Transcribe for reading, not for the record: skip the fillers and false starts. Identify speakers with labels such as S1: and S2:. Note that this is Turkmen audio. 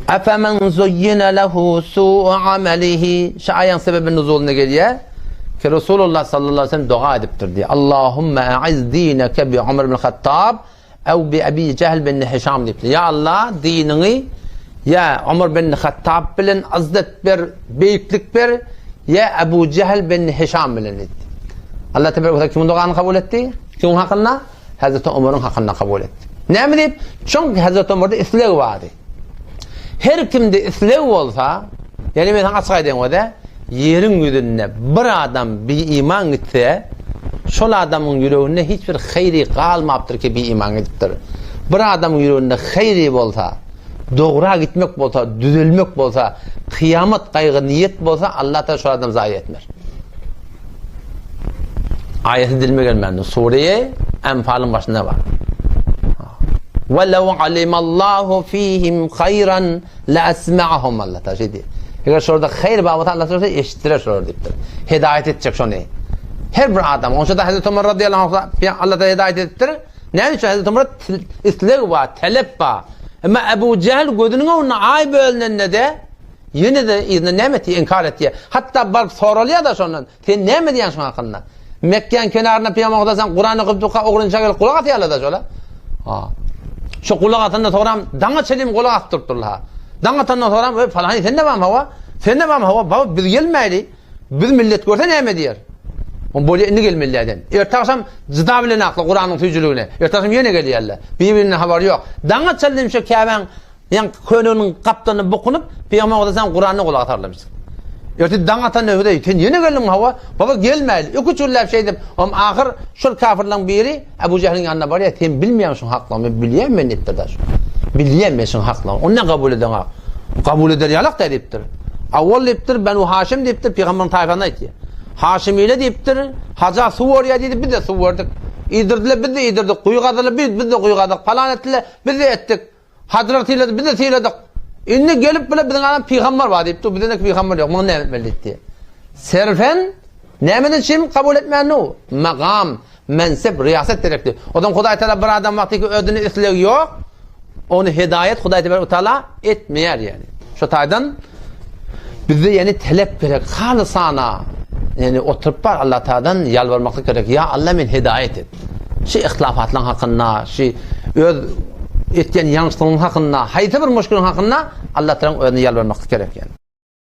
S1: Efemen zuyyine lehu su'u amelihi Şu aýaň sebebi nuzulyna gelýär. Ki Resulullah sallallahu aleyhi ve sellem doga edipdir diýär. Allahumma a'iz dineke bi Umar ibn Hattab ew bi Ebi Jehl bin Hişam diýipdir. Ya Allah diniňi ya Umar bin Hattab bilen izzet ber, beýiklik ber, ya Ebu Jehl bin Hişam bilen diýdi. Allah tebaraka ve kimiň dogany kabul etdi? Kimiň hakynda? Hazreti Omaryň hakynda kabul etdi. Näme diýip? Çünki Hazreti Omarda isleg bardy. Her kimde isleg bolsa, ýani men saňa açyk aýdaýyn öde, ýeriň ýüzünde bir adam biiman gitse, şol adamyň ýüreginde hiç bir haýry galmapdyr ki biiman gidipdir. Bir adamyň ýüreginde haýry bolsa, dogra gitmek bolsa, düzelmek bolsa, kyýamat gaýgy niýet bolsa, Allah Taala şol adamy zaýa etmez. Aýaty dilime gelmändi. Sure-i Enfalyň başynda bar. Ve lev alimallahu fihim hayran la asma'ahum Allah ta şey diýär. Eger şurada hayr bar bolsa Allah şurada eşitdirer şolar diýipdir. Hidayet etjek şony. Her bir adam. Onça da Hazreti Ömer radıyallahu anh Allah da hidayet etdir. Näme üçin Hazreti Ömer isleg bar, talep bar. Emma Ebu Cehil gözüniň önüne ay bölünende de Ýene-de yzyna näme etdi? Inkar etdi. Hatda baryp soralýar-da şondan, Sen näme diýýäň şuň hakynda? Mekgäň kenarynda Pygamber Hudaýdan Kurany okyp durka ogrynça gelip gulak asýarlar-da şola. Ha. Şo gulak asanda soram, daňa çenli gulak asyp durupdyrlar. Daň atandan soram, "Eý, falany sen-de barmy hawa? Sen-de barmy hawa? Baba biz gelmäýli. Biz millet görse näme diýer?" On bolýa indi gelmeli diýen. Erte agşam jyda bilen akly Kuranyň süýjüligine. Erte agşam ýene gelýärler. Bir-birinden habary ýok. Daňa çenli şo Käbäň Ýaňky köneginiň gapdalyna bukunyp, Pygamber Aleyhisselam Kuranyna gulak asarlarmyş. Ertir daň atanda öwde, sen ýene geldiňmi hawa? Baba gelmäýli. Iki-üç günläp şeýdip, om ahyr şol kafirleň biri Ebu Jehliň ýanyna barýar, sen bilmeýäň şuň haklygyny, men bilýän men diýipdir daş. Bilýän men şuň haklygyny. Onda kabul edeňok. Kabul eder ýalak da diýipdir. Awwal diýipdir, Benu Haşim diýipdir, pygamberiň taýfasyna aýtýar. Haşimile diýipdir, haja suw berýär diýdi, biz-de suw berdik. Iýdirdiler, biz-de iýdirdik. Guýy gazdylar, biz, biz-de guýy gazdyk. Palan etdiler, biz-de etdik. Hajylar sylady, biz-de syladyk. Indi gelip bile biziň adam pygamber bar diýipdi, bizde ne pygamber ýok, muňa näme etmeli diýipdi. Serfen nämeden çyn kabul etmändi o? Magam, mensep, riýasat gerekdi. Odan Hudaý Taala bir adam wagty ki özüne islegi ýok, ony hidaýat Hudaý Tebaraka Taala etmeýär ýani. Şo taýdan Bizde ýene telep gerek, halysana, ýani oturyp bar Allah Taala'dan ýalbarmaklyk gerek. Ýa Allah men hidaýat et. Şu ihtilafatlaryň hakynda, şu öz etýän ýalňyşlygyň hakynda, haýsy bir muşkiliň hakynda Allah Taala'nyň özüne ýalbarmaklyk gerek ýani.